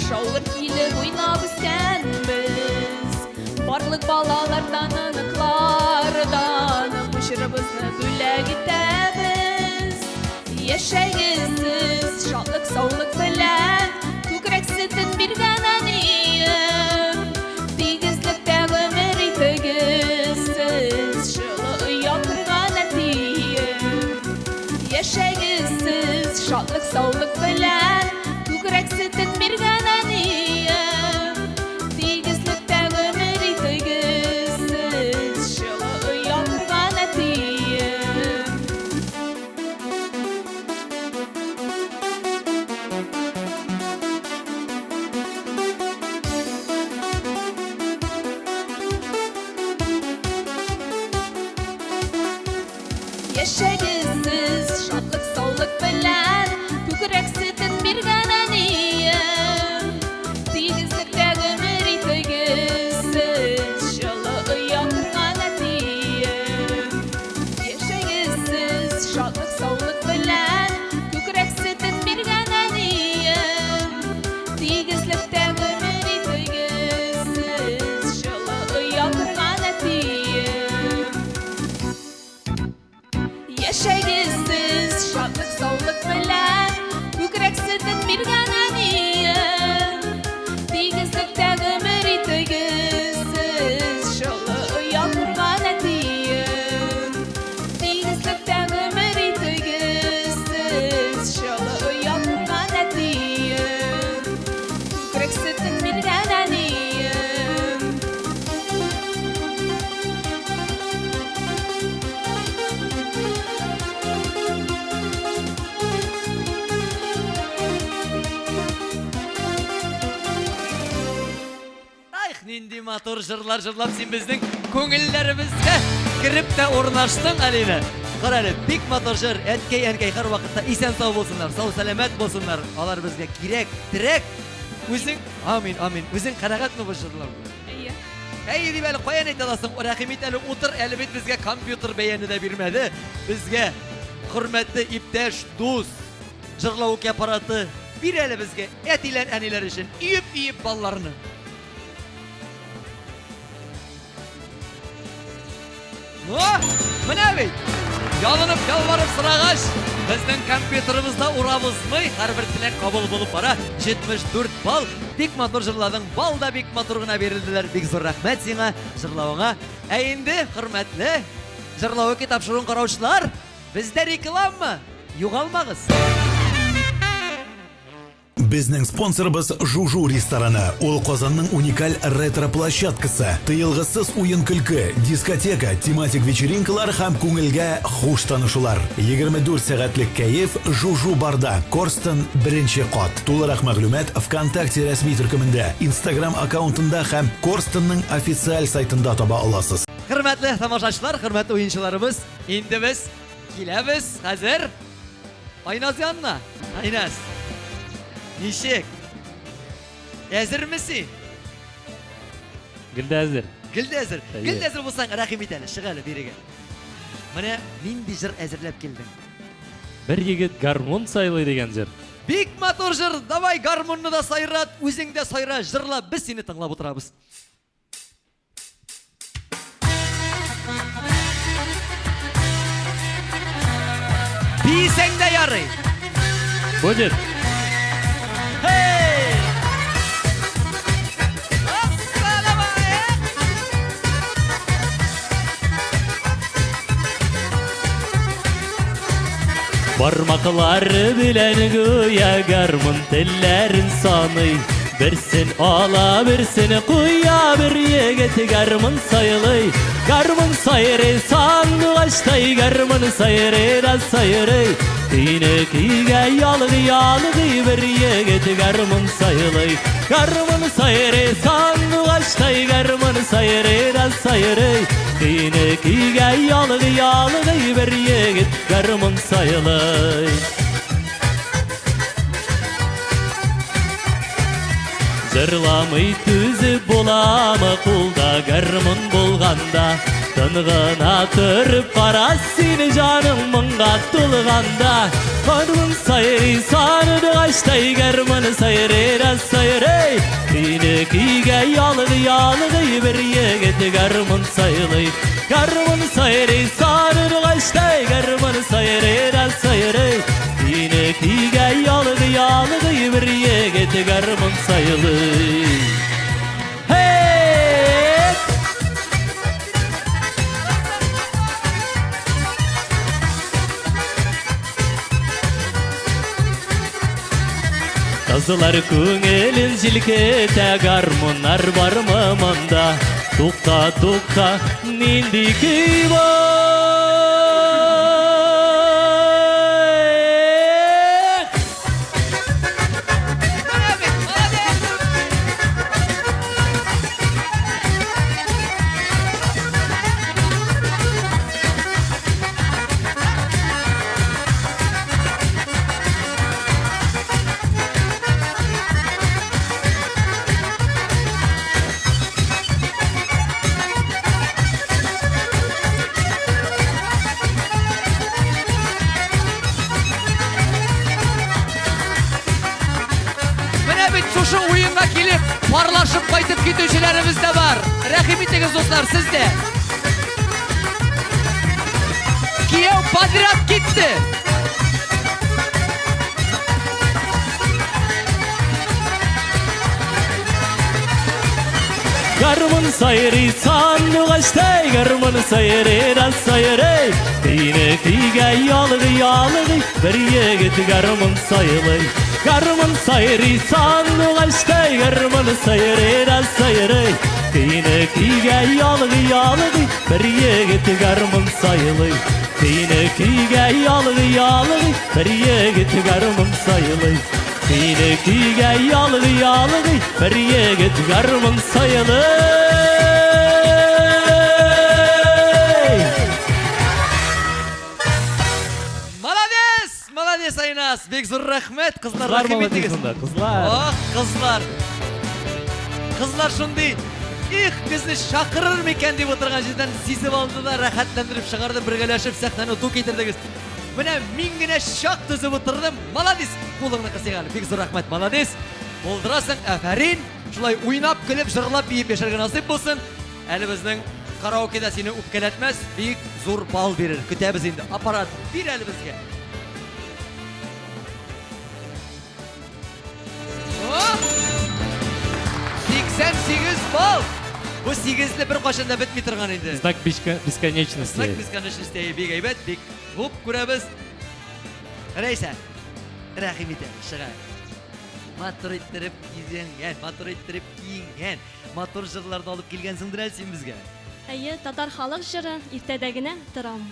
шаулар килеп уйнап үскәнбез. Барлык балалардан, оныклардан бу җырыбызны бүләк итәбез. Яшәгез сез шатлык, саулык белән, күкрәк сөтен биргән әнием. Тигезлектә гомер итегез сез, җылы оя корган әтием. Яшәгез сез шатлык, саулык белән, күкрәк сөтен биргән әнием. Тигезлектә гомер итегез сез, җылы оя корган әтием. Яшәгез сез шатлык, саулык белән, күкрәк сөтен биргән әнием. Тигезлектә гомер итегез сез, җылы оя корган әтием. Яшәгез сез шатлык, саулык белән, күкрәк сөтен биргән әнием. Тигезлектә гомер итегез сез, җылы оя корган әтием. Яшәгез сез шатлык, саулык белән, күкрәк сөтен биргән әнием. Тигезлектә гомер итегез сез, җылы оя корган әтием. Тигезлектә гомер итегез сез, җылы оя корган әтием. Күкрәк сөтен биргән әнием. Эх, нинди матур җырлар җырлап син безнең күңелләребезгә кереп тә урнаштың, Алина. Кара әле, бик матур җыр. Әткәй, әнкәй һәрвакытта исән сау булсыннар, сау сәламәт булсыннар. Алар безгә кирәк, терәк. Үзең, амин, амин. Үзең канәгатьме бу җырлар белән? Әйе. Әйе дип әле каян әйтә аласың? Рәхим ит әле, утыр әле бит безгә компьютер бәяне дә бирмәде. Безгә хөрмәтле иптәш, дус, җырлавык аппараты бир әле безгә әтиләр, әниләр өчен иеп-иеп балларны. Ну, менә бит. Ялынып, ялварып сорагач, безнең компьютерыбызда урабызмый, һәрбер теләк кабул булып бара. 74 балл. Бик матур җырладың, балл да бик матур гына бирелделәр. Бик зур рәхмәт сиңа җырлавыңа. Ә инде, хөрмәтле җырлавы тапшыруын караучылар, бездә реклама. Югалмагыз. Безнең спонсорыбыз Жужу рестораны. Ул Казанның уникаль ретро-площадкасы. Тыелгысыз уен-көлке, дискотека, тематик вечеринкалар һәм күңелгә хуш танышулар. 24 сәгатьлек кәеф Жужу барда. Корстон беренче кат. Тулырак мәгълүмат ВКонтакте рәсми төркемендә, Инстаграм аккаунтында һәм Корстонның официаль сайтында таба аласыз. Хөрмәтле тамашачылар, хөрмәтле уенчыларыбыз, инде без киләбез хәзер Айназ янына. Айназ. Ничек? Әзерме син? Гел дә әзер. Гел дә әзер. Әйе. Гел дә әзер булсаң, рәхим ит әле, чык әле бирегә. Менә нинди җыр әзерләп килдең? Бер егет гармун сайлый дигән җыр. Бик матур җыр. Давай гармунны да сайрат, үзең дә сайра, җырла, без сине тыңлап утырабыз. Биесәң дә ярый. Будет. Hey! Ассалам алейкум! Бармаклары белән гүя гармун телләрен саный. Берсен ала, берсен куя, бер егет гармун сайлый. Гармун сайрый сандугачтай, гармун сайрый да сайрый. Көйне көйгә ялгый ялгый, бер егет гармун сайлый. Гармун сайрый сандугачтай, гармун сайрый да сайрый. Көйне көйгә ялгый ялгый, бер егет гармун сайлый. Җырламый түзеп буламы кулда гармун булганда? Тын гына торып кара син җаның моңга тулганда. Гармун сайрый сандугачтай, гармун сайрый да сайрый. Көйне көйгә ялгый ялгый бер егет гармун сайлый. Гармун сайрый сандугачтай, гармун сайрый да сайрый. Көйне көйгә ялгый ялгый бер егет гармун сайлый. Hey! Кызлар күңелен җилкетә гармуннар бармы монда? Тукта, тукта, нинди көй бу? Менә бит шушы уенга килеп, парлашып кайтып китүчеләребез дә бар. Рәхим итегез, дуслар, сез дә. Кияү подряд китте. Гармун сайрый сандугачтай, гармун сайрый да сайрый. Көйне көйгә ялгый ялгый, бер егет гармун сайлый. Гармун сайрый сандугачтай, гармун сайрый да сайрый. Көйне көйгә ялгый ялгый, бер егет гармун сайлый. Көйне көйгә ялгый ялгый, бер егет гармун сайлый. Көйне көйгә ялгый ялгый, бер егет гармун сайлый. Молодец! Молодец, Айназ! Бик зур рәхмәт, кызлар, Кызлар рәхим молодец итегез. монда, кызлар. Ах, кызлар. Кызлар шундый, их, безне чакырыр микән дип утырган җирдән сизеп алды да рәхәтләндереп чыгарды, бергәләшеп сәхнәне ду китердегез. Менә мин генә чак төзеп утырдым. Молодец! Кулыңны кысыйк әле. Бик зур рәхмәт, молодец. Булдырасың, афәрин. Шулай уйнап, көлеп, җырлап, биеп яшәргә насыйп булсын. Әле безнең караокеда сине үпкәләтмәс, бик зур балл бирер. Көтәбез инде. Аппарат бир әле безгә. О! 88 балл! Бу сигезле бер кашын да бетми торган инде. Знак бесконечности. Знак бесконечности бик әйбәт, бик хуп күрәбез. Рәйсә, рәхим итә, чыга. Матур иттереп кизенгән, матур иттереп киенгән, матур җырларны алып килгәнсеңдер әле син безгә. Әйе, татар халык җыры, иртәдә генә торам.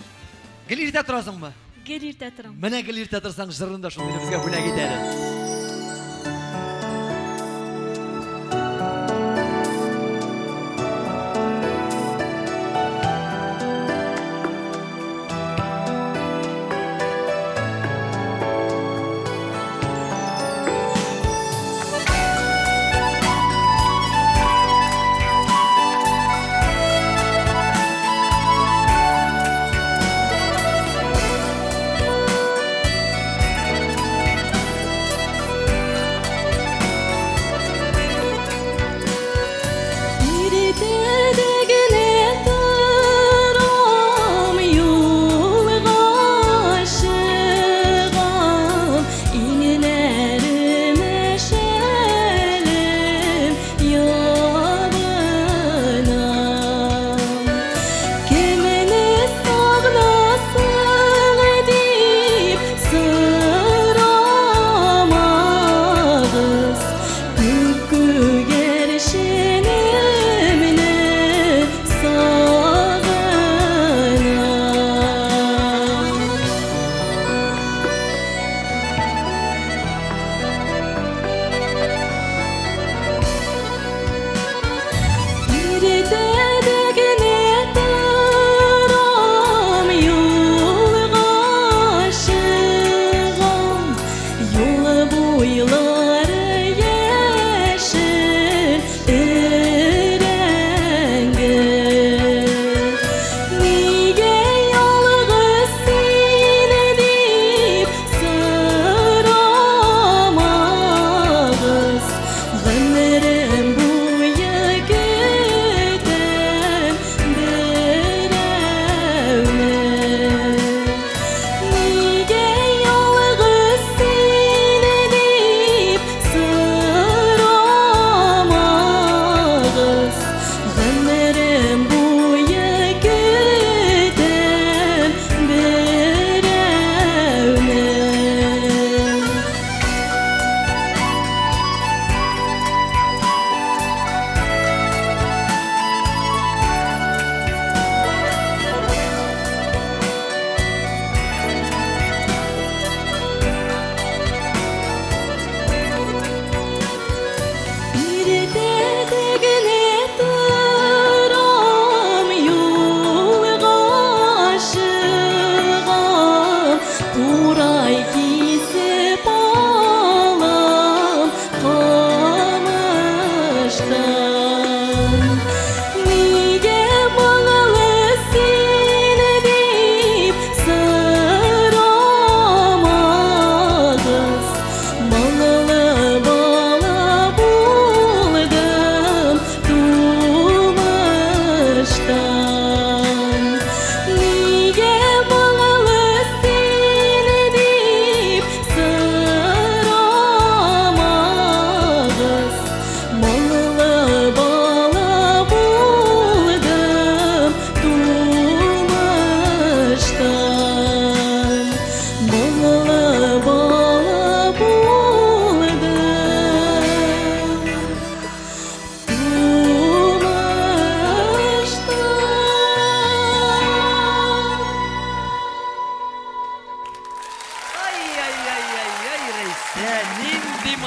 Гел иртә торасыңмы? Гел иртә торам. Менә гел иртә торсаң, җырын да шундыйны безгә бүләк ит әле. Иртәдә генә торам, юлга чыгам, иңнәремә шәлем ябынам. Кемне сагынасың дип сорамагыз, күк күгәрченемне сагынам. Иртәдә генә торам, юлга чыгам, юл буйлары яшел өрәңге.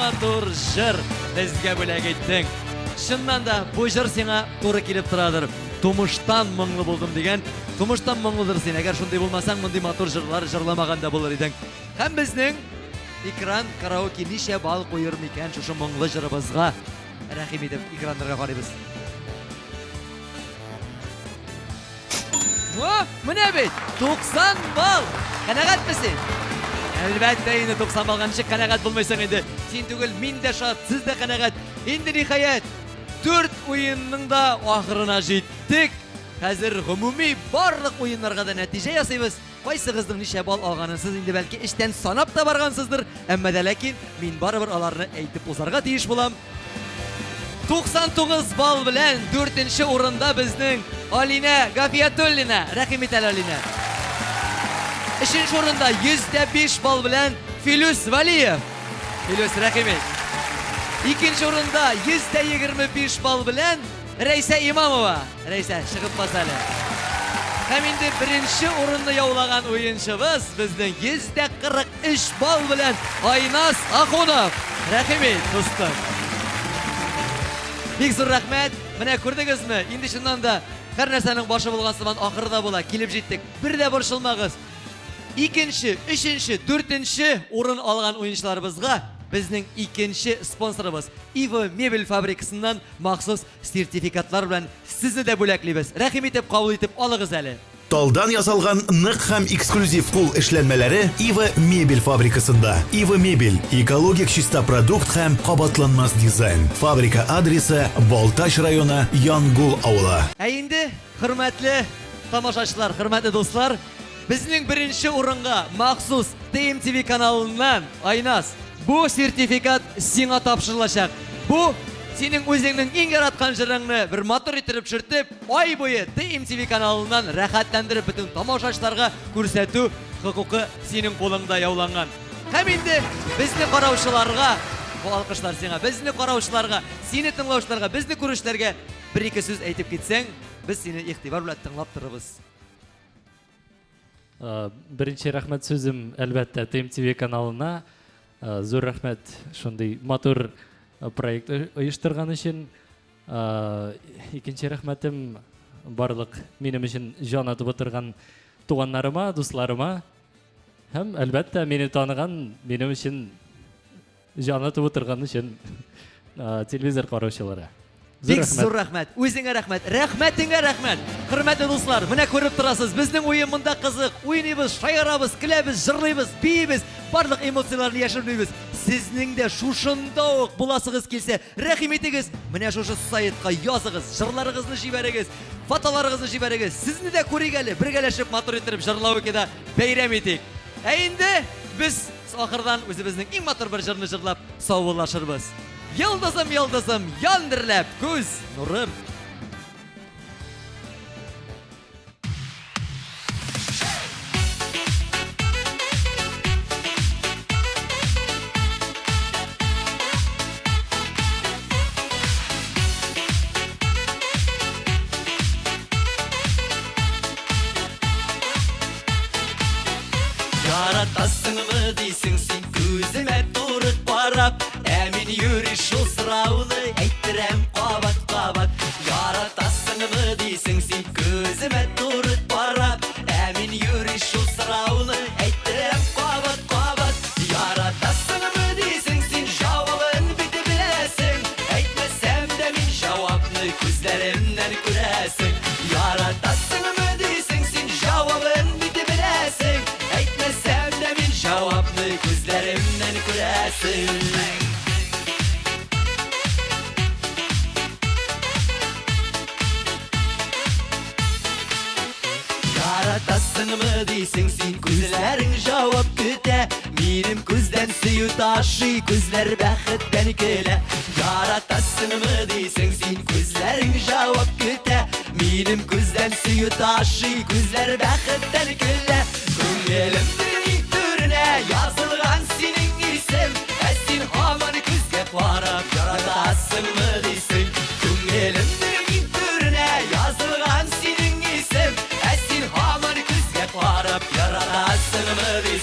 матур җыр безгә бүләк иттең. Чыннан да, бу җыр сиңа туры килеп торадыр. Тумыштан моңлы булдым дигән, тумыштан моңлыдыр син. Әгәр шундый булмасаң, мондый матур җырлар җырламаган да булыр идең. Һәм безнең экран караоке ничә балл куер микән шушы моңлы җырыбызга? Рәхим итеп экраннарга карыйбыз. О, менә бит, 90 балл! Канәгатьме син? Әлбәттә инде 90 баллга ничек канәгать булмыйсың инде. Син түгел, мин дә шат, сез дә канәгать. Инде ниһаять, дүрт уенның да ахырына җиттек. Хәзер гомуми барлык уеннарга да нәтиҗә ясыйбыз. Кайсыгызның ничә балл алганын сез инде бәлки эчтән санап та баргансыздыр, әмма дә ләкин мин барыбер аларны әйтеп узарга тиеш булам. 99 балл белән дүртенче урында безнең Алинә Гафиятуллина. Рәхим ит әле, Алинә. Өченче урында 105 балл белән Филүс Вәлиев. Филүс, рәхим ит. Икенче урында 125 балл белән Рәйсә Имамова. Рәйсә, чыгып бас әле. Һәм инде беренче урынны яулаган уенчыбыз безнең 143 балл белән Айназ Ахунов. Рәхим ит, дустым. Бик зур рәхмәт. Менә күрдегезме, инде чыннан да һәр нәрсәнең башы булган сыман ахыры да була. Килеп җиттек. Бер дә борчылмагыз. Икенче, өченче, дүртенче урын алган уенчыларыбызга безнең икенче спонсорыбыз Ива мебель фабрикасыннан махсус Сертификатлар белән сезне дә бүләклибез. Рәхим итеп кабул итеп алыгыз әле. Талдан ясалган нык һәм эксклюзив кул эшләнмәләре Ива мебель фабрикасында. Ива мебель, экологик чиста продукт һәм кабатланмас дизайн. Фабрика адресы, Балтач районы, Янгул авылы. Ә инде, хөрмәтле тамашачылар, хөрмәтле дуслар, безнең беренче урынга махсус TMTV каналыннан, Айназ, Бу сертификат сиңа тапшырылачак. Бу синең үзеңнең иң яраткан җырыңны бер матур иттереп төшертеп, ай буе TMTV каналыннан рәхәтләндереп бөтен тамашачыларга күрсәтү хокукы синең кулыңда яуланган. Һәм инде безне караучыларга, бу алкышлар сиңа, безне караучыларга, сине тыңлаучыларга, безне күрүчеләргә бер-ике сүз әйтеп китсәң, без сине игътибар белән тыңлап торырбыз. Беренче рәхмәт сүзем, әлбәттә, ТМТВ каналына. Зур рәхмәт шундый матур проект оештырган өчен. Икенче рәхмәтем барлык минем өчен җан атып утырган туганнарыма, дусларыма һәм, әлбәттә, мине таныган, минем өчен Җаны туып торган өчен телевизор караучылары. Бик зур рәхмәт. Үзеңә рәхмәт. Рәхмәтеңә рәхмәт. Хөрмәтле дуслар, менә күреп торасыз, безнең уен монда кызык. Уйныйбыз, шаярабыз, көләбез, җырлыйбыз, биибез, барлык эмоцияләрне яшермибез. Сезнең дә шушында ук буласыгыз килсә, рәхим итегез, менә шушы сайтка языгыз, җырларыгызны җибәрегез, фотоларыгызны җибәрегез. Сезне дә күрик әле, бергәләшеп матур иттереп җырлаукеда бәйрәм итик. Ә инде без Ахырдан үзебезнең иң матур бер җырны җырлап саубуллашырбыз. Йолдызым, йолдызым, ян дөрләп, күз нурым. Яратасыңмы дисең син күземә туры карап, Ә мин юри шул сорауны әйттерәм кабат-кабат. Яратасыңмы дисең син күземә туры карап, Ә мин юри шул сорауны әйттерәм кабат-кабат. Яратасыңмы дисең син җавабын бит беләсең, Әйтмәсәм дә мин җавапны күзләремнән күрәсең. Яратасыңмы дисең син җавабын бит беләсең, Әйтмәсәм дә мин җавапны күзләремнән күрәсең. Яратасыңмы дисең син күзләрең җавап көтә, Минем күздән сөю ташый, күзләр бәхеттән көлә. Яратасыңмы дисең син күзләрең җавап көтә, Минем күздән сөю ташый, күзләр бәхеттән көлә. Күңелемнең иң түренә язылган синең исем, Ә син һаман күзгә карап яратасыңмы дисең. Күңелемнең иң түренә язылган синең исем, Ә син һаман күзгә карап яратасыңмы дисең.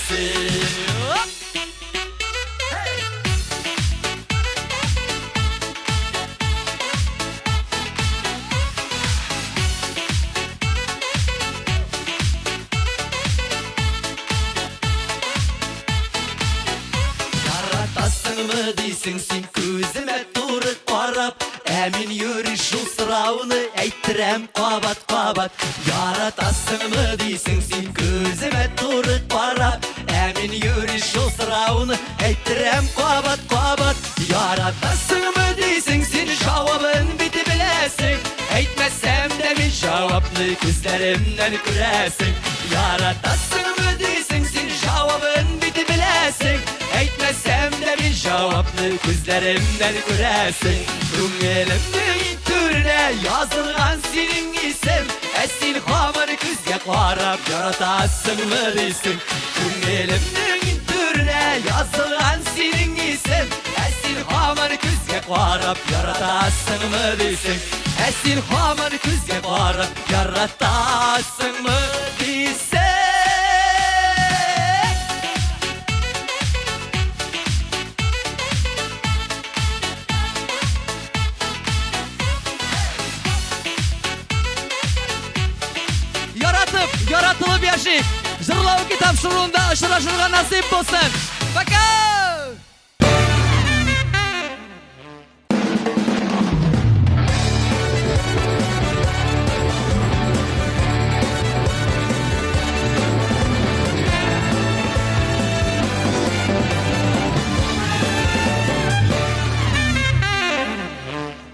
Яратасыңмы дисең син күземә туры карап, ә мин юри шул сорауны әйттерәм кабат-кабат. Яратасыңмы дисең син күземә туры карап, ә мин юри шул сорауны әйттерәм кабат-кабат. Яратасыңмы дисең син җавабын бит беләсең, әйтмәсәм дә мин җавапны күзләремнән күрәсең. Яратасыңмы дисең син җавабын бит беләсең, әйтмәсәм дә мин җавапны күзләремнән күрәсең. Күңелемнең түренә язылган синең исем, ә син һаман күзгә карап яратасыңмы дисең. Күңелемнең түренә язылган синең исем, ә син һаман күзгә карап яратасыңмы дисең. Ә син һаман күзгә карап яратасыңмы дисең. Яратып, яратылып яшик. Җырлау китап шуруында очрашырга насыйп булсын. Пока!